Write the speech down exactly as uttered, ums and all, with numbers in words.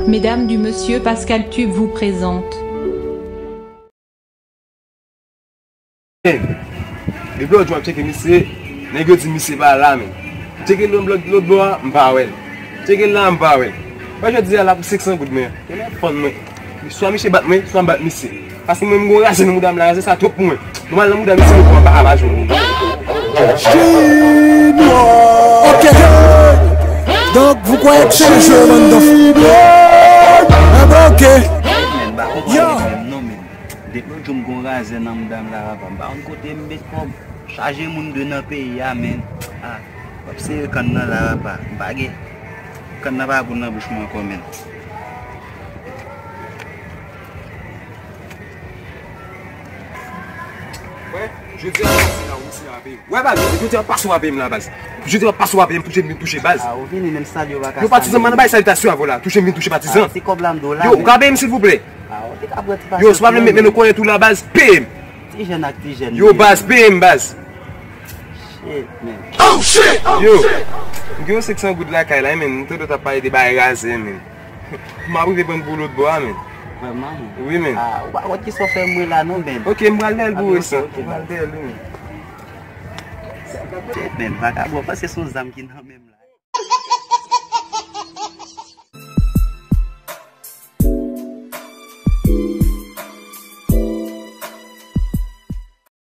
Mesdames du Monsieur Pascal Tube vous présente. Depi lòt jou m ap tcheke misye, nèg yo di misye pa la, men. M tcheke l lòt, lòt bò a, m pa wè l. M tcheke l la, m pa wè l. Mwen jodi a la pou senk san goud mwen. Telefòn mwen. Swa misye bat mwen, swa m bat misye. Paske mwen m gon razè nan mouda m la, razè sa twòp pou mwen. Mwen al nan mouda misye, mwen pran pa a pa jwenn li. Ok. Donc, vous croyez que c'est le jeu, Randolph? Ah ben, ok. Men, m pa konprann li menm non, men. Depi lòt jou m gon razè nan mouda m la, papa. M pa konn kote m met kòb. Chaje moun de nan peyi a, men. Ah, w ap sere kann nan la, papa. M pa gen. Kann nan pa pou nan bouch mwen ankò, men. Wè, jodi a pase la, wi, misye a peye. Wè, baz, jodi a pase w a peye m la, baz. Jodi a pase w a peye m pou jem vin touche, baz. Ah, ou vini menm salye w pa ka Yo patizan, m nan bay salitasyon avè w la. Touche m vin touche patizan. Ah, ti kòb la m do la. Yo, ou ka peye m silvouplè? Ah, ou te ka pran ti pase. Yo, si w pa vle met men nan kòlèt ou la, baz, peye m. Ti jèn ak ti jèn. Yo, baz, peye m, baz. Shit, man. Yo, m gen yon senk san goud lakay la, men. M tande w t ap pale de bay razè, men. M ap rive pran pou lòt bò a, men. Vrèman, man. Wi, men. Ah, ou pa konn ki sa w fè mwen la, non, men. Ok, m pral dèyè l pou Ok, resan. ok, ok. M pral dèyè l, wi, men. Shit, man. Vakabon, panse se yon zam ki nan men m la.